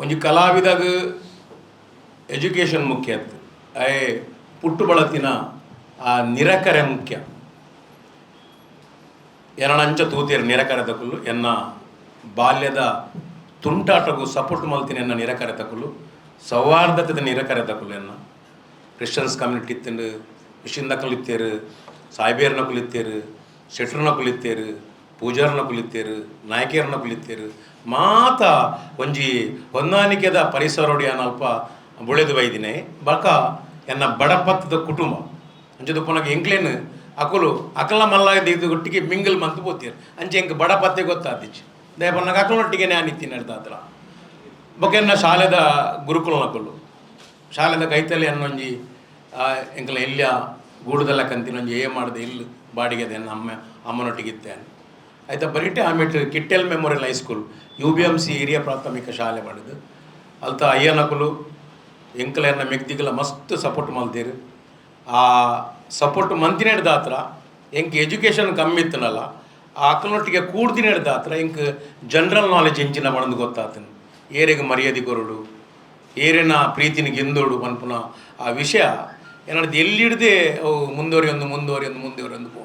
ಒಂಜಿ ಕಲಾವಿದಾಗ ಎಜುಕೇಶನ್ ಮುಖ್ಯ ಅತ್ತು, ಅಯೆ ಪುಟ್ಟು ಬಳತಿನ ಆ ನಿರಕರೆ ಮುಖ್ಯ. ಎನನಂಚ ತೂತೇರು ನಿರಕರೆ ತಕುಲು. ಎನ್ನ ಬಾಲ್ಯದ ತುಂಟಾಟಗು ಸಪೋರ್ಟ್ ಮಲ್ತಿನ ಎನ್ನ ನಿರಕರೆ ತಕುಲು, ಸೌಹಾರ್ದತೆದ ನಿರಕರೆ ತಕುಲು. ಎನ್ನ ಕ್ರಿಶ್ಚಿಯನ್ಸ್ ಕಮ್ಯುನಿಟಿ ಇತ್ತಂಡು, ಮಿಷಿನ್ದಕುಲು ಇತ್ತೇರು, ಸಾಯ್ಬೇರ್ನಕುಲು ಇತ್ತೇರು, ಶೆಟ್ರನಕುಲು ಇತ್ತೇರು, ಪೂಜಾರ್ನಕುಲು ಇತ್ತೇರು, ನಾಯಕಿಯರ್ನಕುಲು ಇತ್ತೇರು. ಮಾತ ಒಂಜಿ ಹೊಂದಾಣಿಕೆದ ಪರಿಸರೋಡಿ ಅಲ್ಪ ಬುಳೆದು ಬೈದಿನಿ. ಬಕ ಎನ್ನ ಬಡಪತ್ತದ ಕುಟುಂಬ ಅಂಚದ ಪುನಗ ಎಂಕ್ಲೇನ್ ಅಕುಲು ಅಕಲ ಮಲ್ಲ ಇದು ಒಟ್ಟಿಗೆ ಮಿಂಗಲ್ ಮಂತ್ ಪೋತೀರ್. ಅಂಚೆ ಎಂಕ್ ಬಡಪತ್ತೆ ಗೊತ್ತಾದಿಚ್ಚು. ದಾಯೆ ಪನ್ನಗ ಅಕಲ್ನೊಟ್ಟಿಗೆ ನಾನು ಇತ್ತೀನಿ ದಾತ್ರ. ಬೊಕ ಎನ್ನ ಶಾಲೆದ ಗುರುಕುಲನಕುಲು, ಶಾಲೆದ ಕೈತಲೆ ಅನ್ನೊಂಜಿ ಎಂಕಲ ಎಲ್ಯ ಗೂಡುದಲ್ಲ ಕಂತಿನ ಒಂಜಿ ಏ ಮಾಡ್ದೆ ಇಲ್ಲು ಬಾಡಿಗೆದ ಎನ್ನ ಅಮ್ಮ ಅಮ್ಮನೊಟ್ಟಿಗೆ ಇತ್ತೆ. ಆಯ್ತಾ ಬರಿಟೆ ಆಮೇಲೆ Kittel memorial high school, UBMC ಹಿರಿಯ ಪ್ರಾಥಮಿಕ ಶಾಲೆ ಮಾಡಿದ್ದು. ಅಲ್ತ ಅಯ್ಯನಕುಲು ಎಂಕಲ ಎನ್ನ ಮೆಗ್ದಿಗೆಲ್ಲ ಮಸ್ತ್ ಸಪೋರ್ಟ್ ಮಲ್ತೇರು. ಆ ಸಪೋರ್ಟ್ ಮಂತಿನೆಡ್ದಾತ್ರ ಎಂಕ್ ಎಜುಕೇಷನ್ ಕಮ್ಮಿ ಇತ್ತನಲ್ಲ, ಆ ಅಕ್ಕನೊಟ್ಟಿಗೆ ಕೂಡ್ದಿನೆಡ್ದಾತ್ರ ಎಂಕ್ ಜನರಲ್ ನಾಲೆಜ್ ಎಂಚಿನ ಪಂದ್ ಗೊತ್ತಾತನು. ಏರೆಗ್ ಮರ್ಯಾದೆ ಕೊರಡು, ಏರೆನ ಪ್ರೀತಿನ ಗೆಂದೋಡು ಪನ್ಪುನ ಆ ವಿಷಯ ಏನದು ಎಲ್ಲಿಡ್ದೆ ಅವು ಮುಂದುವರಿಯೊಂದು, ಮುಂದುವರಿಯೊಂದು, ಮುಂದುವರಿಯೊಂದು ಪೋ.